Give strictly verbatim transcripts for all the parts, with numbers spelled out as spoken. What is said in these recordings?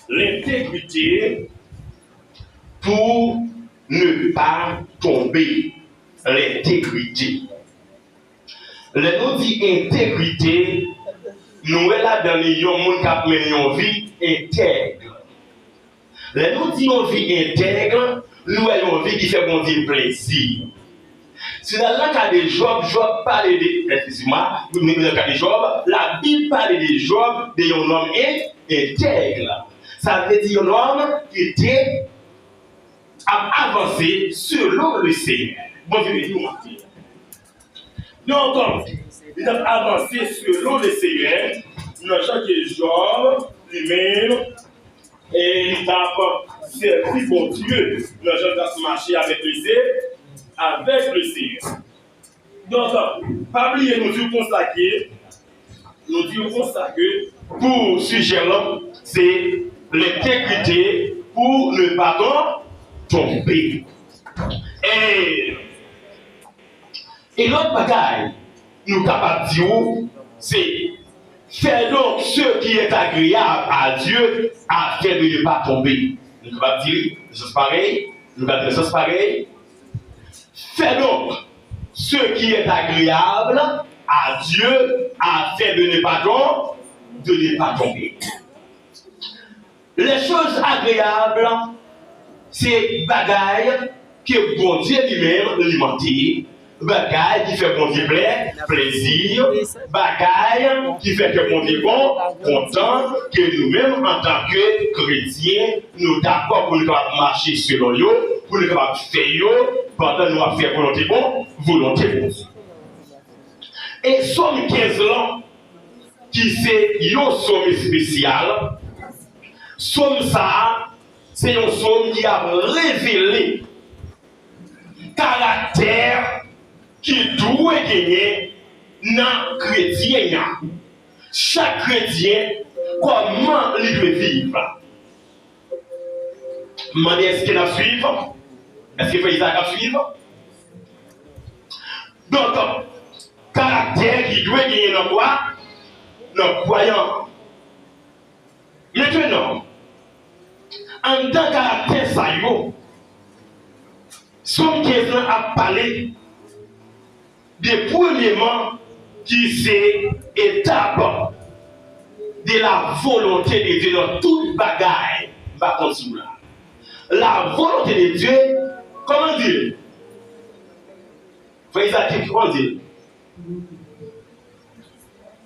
L'intégrité pour ne pas tomber. Lentegrite. Lè nou di entegrite, nou wè ladan li yon moun k ap mennen yon vi entèg. Lè nou di yon vi entèg, nou wè yon vi ki fè Bondye plezi. Si n al nan ka de Jòb, Jòb pale de, eskize mwa, nou nan ka de Jòb, Labib pale de Jòb, de yon nonm en, entèg. Sa vle di yon nonm ki te ap avanse selon Leseyè. Bondye beni w, Matye. Donk, li t ap avanse selon Leseyè, nan jan ke Jòb, li menm, e li t ap sèvi Bondye, nan jan l t ap mache avèk Leseyè, avèk Leseyè. Donk, pa bliye, nou di w konsa ke, nou di w konsa ke, pou sijè lan, se lentegrite pou ne pa ton, tonbe. E, e lòt bagay, nou kapab di w, se, fais donc ce qui est agréable à Dieu afin de ne pas tomber. Nou kapab di li nan sans parèy, nou kapab di nan sans parèy, Fais donc ce qui est agréable à Dieu afin de ne pas tom-, de ne pas tomber. Les choses agréables, se bagay ke Bondye li menm li mande, bagay ki fè Bondye plè, plezi, bagay ki fè kè Bondye kon, kontan, ke nou menm antanke kretyen, nou dakò pou nou kapab mache selon yo, pou nou kapab fè yo, pandan nou ap fè volonte Bon, volonte Bondye. E Sòm kenz lan, ki se yon sòm espesyal, sòm sa a, se yon sòm ki ap revele karaktè ki dwe genyen nan kretyen an. Chak kretyen, kòman li dwe viv? M mande, èske n ap swiv? Èske frè Izaak ap swiv? Donk, karaktè ki dwe genyen nan kwa? Nan kwayan. Mentenan, anndan karaktè sa yo, Sòm kenz lan ap pale de premyeman ki se etap de la volonte de Dye nan tout bagay. M pa konn si w la. La volonte de Dye, kòman l di l? Frè Izaak, kòman l di l?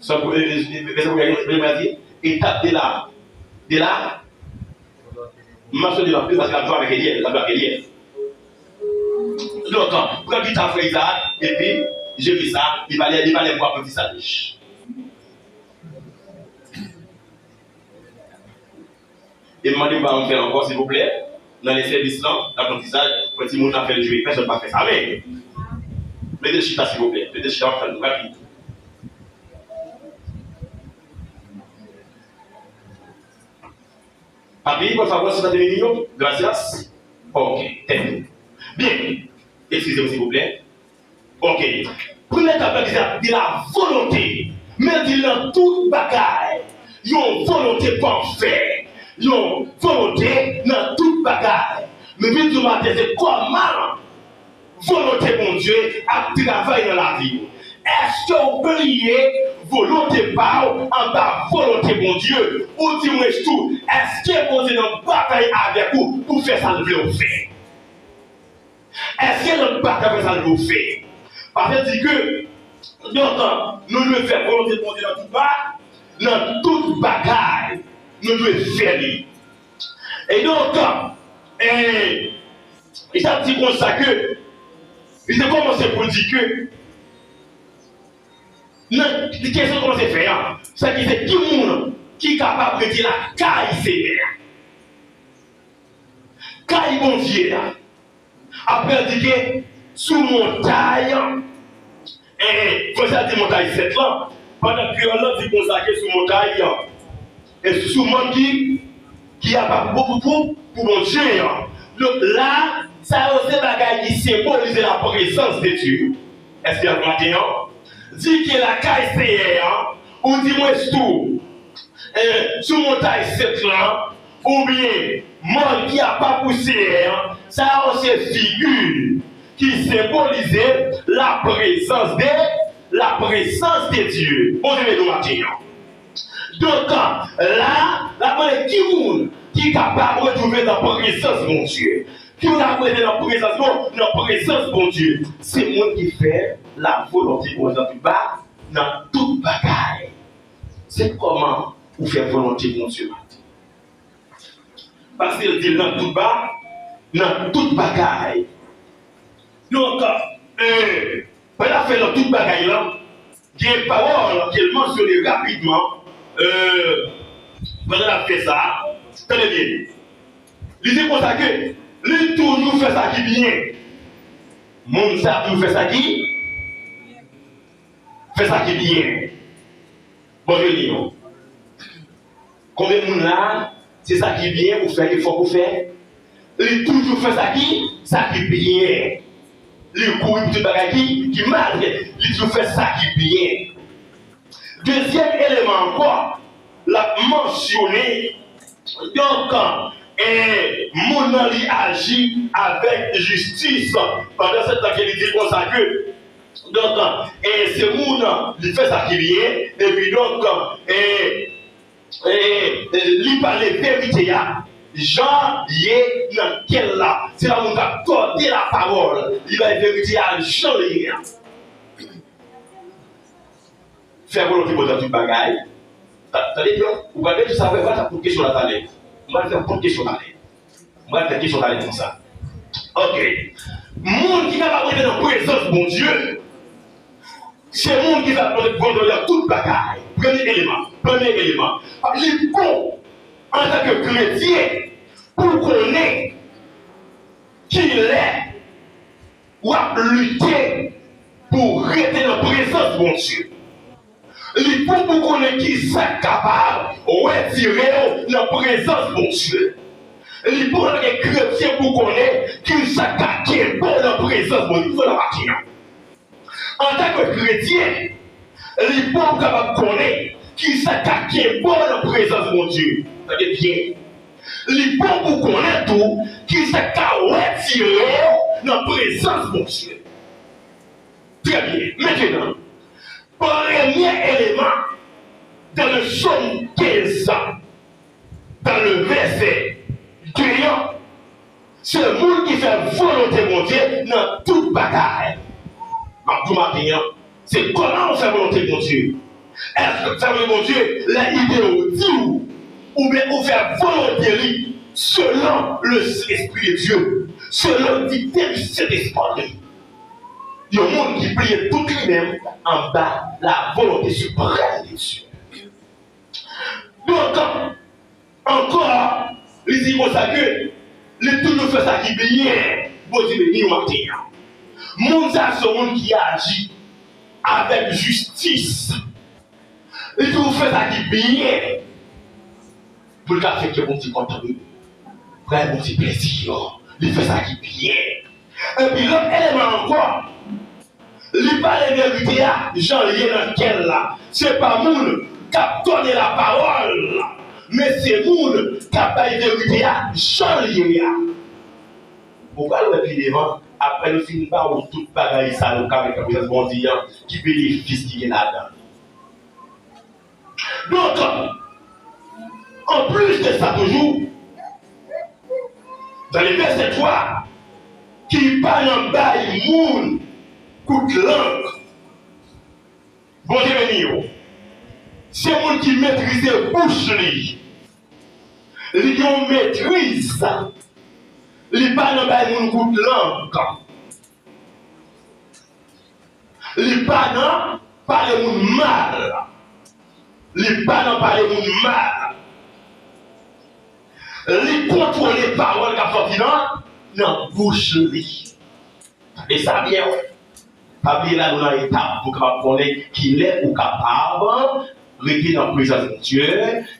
Sa pou, e, e, e, e, e, e, e, etap de la, de la, m mansyone l anpil paske l ap jwe avèk Elyèl, l ap jwe avèk Elyèl. Donk, pran gita frè Izaak, epi jere sa, li pale, li pale pou aprantisaj. E m mande w pa ann fè l ankò, silvouplè. Nan lè sèvis lan, aprantisaj, pran timoun nan fè l jwe. Pèsonn pa fè sa. Amèn. Mete l chita, silvouplè. Mete l chita, w ap fè l rapid. Papi, por favor, senta de menino. Gracias. Ok, thank you. Byen. Eskize m, silvouplè. Ok. Premye etap la ki se de la volonte. Men di nan tout bagay. Yon volonte pafè. Yon volonte nan tout bagay. Men vin di w maten se kòman volonte Bondye ap travay nan lavi w. Èske w bliye volonte pa w anba volonte Bondye? Ou di mwen tou, èske Bondye nan batay avèk ou pou fè sa l vle w fè? Èske l ap pa ka fè sa l dwe fè? Paske di ke, donk, nou dwe fè volonte Bondye nan tout ba, nan tout bagay, nou dwe fè li. E donk, e, li t ap di konsa ke, li te kòmanse pou l di ke, nan kesyon l kòmanse fè a, sa ki se ki moun ki kapab rete lakay Senyè a? Kay Bondye a. Apre, l di ke sou montay, e, fò sa di montay sent lan, pandan kreyòl lan di konsa ke sou montay, e, sou mòn ki, ki apa pou, pou, pou, pou Bondye an. Donk, la, sa yo se bagay ki senbolize la prezans de Dye. Èske n ap maten an? Di ke lakay Senyè an, ou di mwen tou, e, sou montay sent lan, oubyen mò ki apa pou Seyè an, sa yo se figi ki senbolize la présence de, la présence de Dieu. Bondye beni w maten an. Donk, la, l ap mande ki moun ki kapab retwouve nan prezans Bondye. Ki moun ap rete nan prezans, non, nan prezans Bondye? Se moun ki fè la volonte Bondye nan tout ba, nan tout bagay. Se kòman ou fè volonte Bondye maten? Paske l di nan tout ba, nan tout bagay. Donk, eh, pandan l ap fè nan tout bagay la, gen pawòl ke l mansyone rapidman, eh, pandan l ap fè sa, tande byen. Li di konsa ke li toujou fè sa ki byen. Moun sa toujou fè sa ki, fè sa ki byen. Bondye beni w. Konbyen moun la, se sa ki byen ou fè, e fòk ou fè? Li toujou fè sa ki, sa ki byen. Li kouri pou tout bagay ki, ki mal. Li toujou fè sa ki byen. Dezyèm eleman ankò, l ap mansyone, donk, eh, moun nan li aji avèk jistis pandan se tan ke li di konsa ke, donk, eh, se moun li fè sa ki byen, epi donk, eh, eh, li pale verite a jan ye nan kè l la. Se pa moun k ap tòde lapawòl, li bay verite a jan l ye a. Fè volonte Bondye nan tout bagay. Ta-, tande byen, ou pral vin sa vre, ou pral fè pote kesyon la talè. Ou pral fè pote kesyon talè. Ou pral fè kesyon talè konsa. Ok. Moun ki kapab rete nan prezans Bondye, se moun ki fè volonte Bondye nan tout bagay. Premye eleman, premye eleman. Li bon, antanke kretyen, pou konnen kilè w ap lite pou w rete nan prezans Bondye. Li bon pou konnen ki sa k kapab retire w nan prezans Bondye. Li bon antanke kretyen pou konnen ki sa k ka kenbe w nan prezans Bondye. Pou nan maten an. Antanke kretyen, li bon pou kapab konnen ki sa k ka kenbe w nan prezans Bondye. Tande byen. Li bon pou konnen tou ki sa k ka retire w nan prezans Bondye. Trè byen. Mentenan, premye eleman, dans le psaume quinze, dans le verset deux an, se moun ki fè volonte Bondye nan tout bagay. M ap di w maten an, se kòman ou fè volonte Bondye. Èske w fè volonte Bondye lè ide w di w, oubyen ou fè volonte li selon le Esprit de Dieu, selon dikte du Sentespri? Yon moun ki pliye tout li menm anba la volonte siprèm de Dye. Donk, ankò, li di konsa ke li toujou fè sa ki byen. Bondye beni w maten an. Moun sa a se yon moun ki aji avèk jistis. Li toujou fè sa ki byen. Pou l ka fè kè Bondye kontan, wi. Bay Bondye plezi, yo. Li fè sa ki byen. Epi lòt eleman ankò, li pale verite a jan l ye nan kè l la. Se pa moun k ap tòde lapawòl, men se moun k ap bay verite a jan l ye a. Ou pral wè pi devan, apre nou fin ba w tout bagay sa yo k avèk prezans Bondye an, ki benefis ki gen ladan l. Donk, anplis de sa toujou, dans le verset trois, ki pa nan bay moun kout lang. Bondye beni yo. Se moun ki metrize bouch li. Li gen yon metriz. Li pa nan bay moun kout lang. Li pa nan pale moun mal. Li pa nan pale moun mal. Li kontwole pawòl k ap sòti nan, nan bouch li. Tande sa byen, wi. Pa bliye la, nou nan etap pou kapab konnen kilè ou kapab rete nan prezans Bondye,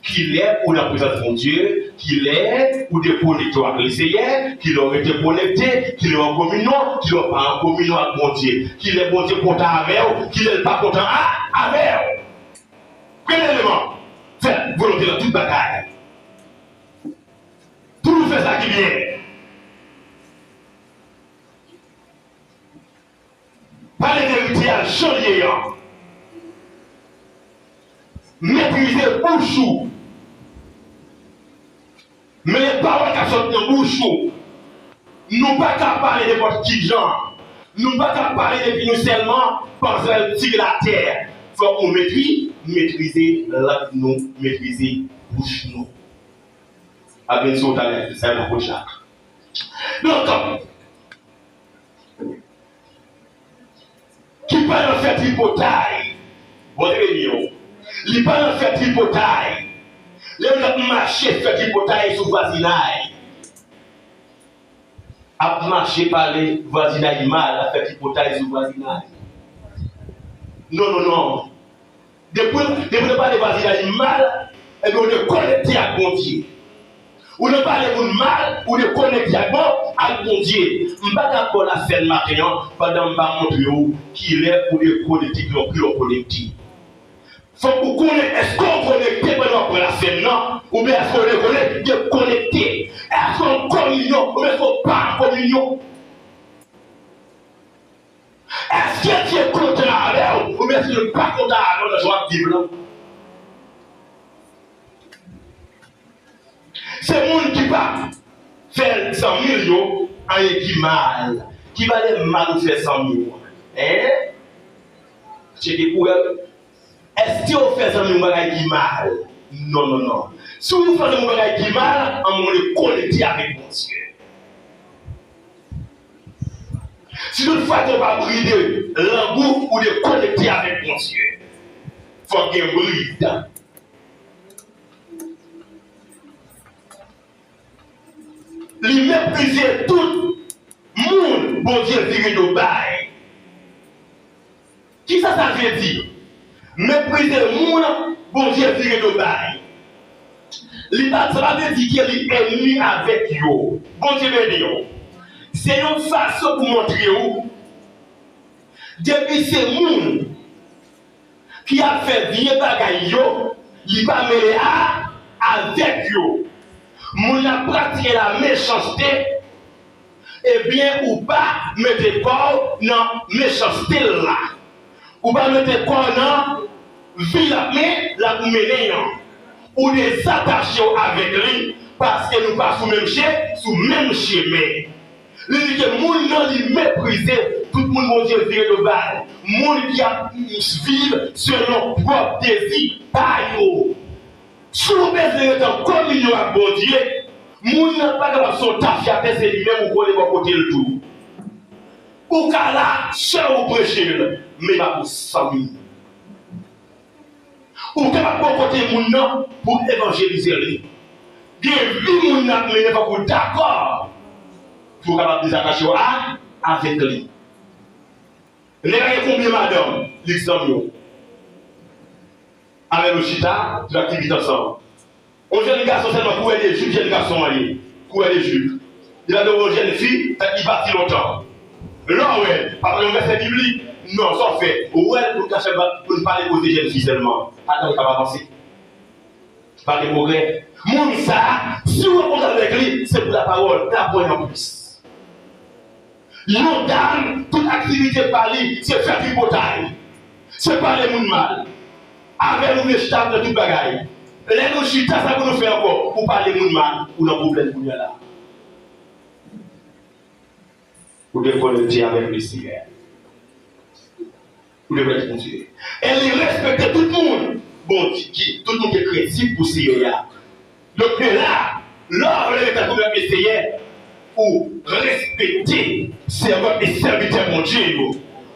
kilè ou nan prezans Bondye, kilè ou dekonekte w ak Leseyè, kilè w rete konekte, kilè w an kominyon, kilè w pa an kominyon ak Bondye, kilè Bondye kontan avè w, kilè l pa kontan a, avè w. Premye eleman, fè volonte nan tout bagay. fè sa ki byen. Pale verite a jan l ye an. Metrize bouch ou. Men pawòl k ap sot nan bouch ou. Nou pa ka pale nenpòt ki jan. Nou pa ka pale epi nou sèlman panse l tire l atè. Fòk nou metri, metrize lang nou, metrize bouch nou. Ap vin sou talè, sèlman pou chak. Donk, ki pa nan fè tripotay. Bondye beni w. Li pa nan fè tripotay. Lè moun ap mache fè tripotay sou vwazinay. Ap mache pale vwazinay mal, ap fè tripotay sou vwazinay. Non, non, non. Depi, depi w pale vwazinay mal, ebyen, ou dekonekte ak Bondye. Ou nan pale moun mal, ou dekonekte ak bon, ak Bondye. M pa ka ba w lasèn maten an pandan m pa montre w kilè ou dekonekte, kilè w konekte. Fòk ou konnen èske w konekte pandan w ap pran lasèn nan, oubyen èske w dekonekte, dekonekte. Èske w an kominyon, oubyen èske w pa an kominyon. Èske Dye kontan avè w, oubyen èske l pa kontan avè w nan jan w ap viv lan? Se moun ki pa fè zanmi l yo anyen ki mal. Ki valè mal ou fè zanmi w? Hein? Tcheke pou wè. Èske w fè zanmi w bagay ki mal? Non, non, non. Si w fè zanmi w bagay ki mal, an moun dekonekte avèk Bondye. Si toutfwa ke w pa bride lang ou, ou dekonekte avèk Bondye. Fòk gen brid. Li meprize tout moun Bondye vire do bay. Kisa sa vle di? Meprize moun Bondye vire do bay. Li pa, sa pa vle di ke li ènmi avèk yo. Bondye beni w. Se yon fason pou montre w, depi se moun ki ap fè vye bagay yo, li pa mele a, avèk yo. Moun nan pratike la mechanste, ebyen, ou pa mete kò w nan mechanste l la. Ou pa mete kò w nan vi l ap men-, l ap mennen an. Ou dezatache w avèk li, paske nou pa sou menm che-, sou menm chemen. Li di ke moun nan li meprize tout moun Bondye vire do bay, moun ki ap viv selon pwòp dezi pa yo. Si w bezwen ret an kominyon ak Bondye, moun nan pa kapab se yon tafyatè, se li menm ou konnen bò kote l tou. Ou ka la, sèl ou preche l, men pa pou zanmi. Ou kapab bò kote moun nan pou evanjelize li. Gen vi moun nan ap mennen, fòk ou dakò pou w kapab dezatache w a, avèk li. Nèg la gen konbyen madanm, li k zanmi w? Avè l ou chita, tout aktivite ansanm. Yon jèn gason sèlman, kourè de jip jèn gason an ye. Kourè de jip. Li pa t yon jèn fi, tèt li pati lontan. Lè w wè l, pa pale yon vèsè biblik, non, sa w fè? Ou wè l pou l ka fè, pou l pale koze jèn fi sèlman. Adan l ka avanse. Pa gen pwogrè. Moun sa a, si w rankontre avèk li, se pou lapawòl, lapwen anplis. Yon dam, tout aktivite pa li, se fè tripotay. Se pale moun mal. Avè l ou vle chita nan tout bagay. Lè nou chita, sa pou nou fè ankò? Ou pale moun mal, ou nan pwoblèm kounye a la. Ou dekonekte avèk Leseyè. Ou devlè Bondye. E li respekte tout moun. Bondye, ki, tout moun ki kredib pou Seyè a. Donk, men la, lè w vle ret an kominyon avèk Seyè, ou respekte sèvant e sèvitè Bondye yo.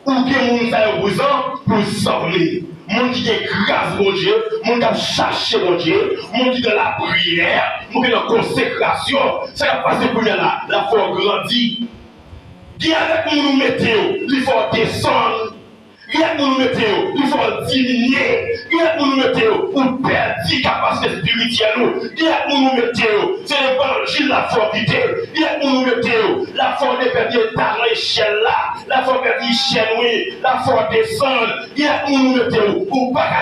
Ou gen moun sa yo prezan pou zanmi. Moun ki gen gras Bondye, moun k ap chache Bondye, moun ki nan lapriyè, moun ki nan konsekrasyon. Sa k ap pase kounye a la, l ap fè w grandi. Gen avèk moun ou mete yo, li fè w desann. Gen avèk moun ou mete yo, li fè w diminye. Gen avèk moun ou mete yo, ou pèdi kapasite espirityèl ou. Gen avèk moun ou mete yo, se levanjil l ap fè w kite. Gen avèk moun ou mete yo, l ap fè w depèdi eta nan echèl la, l ap fè w pèdi chèn wi, l ap fè w desann. Gen avèk moun ou mete yo, ou pa ka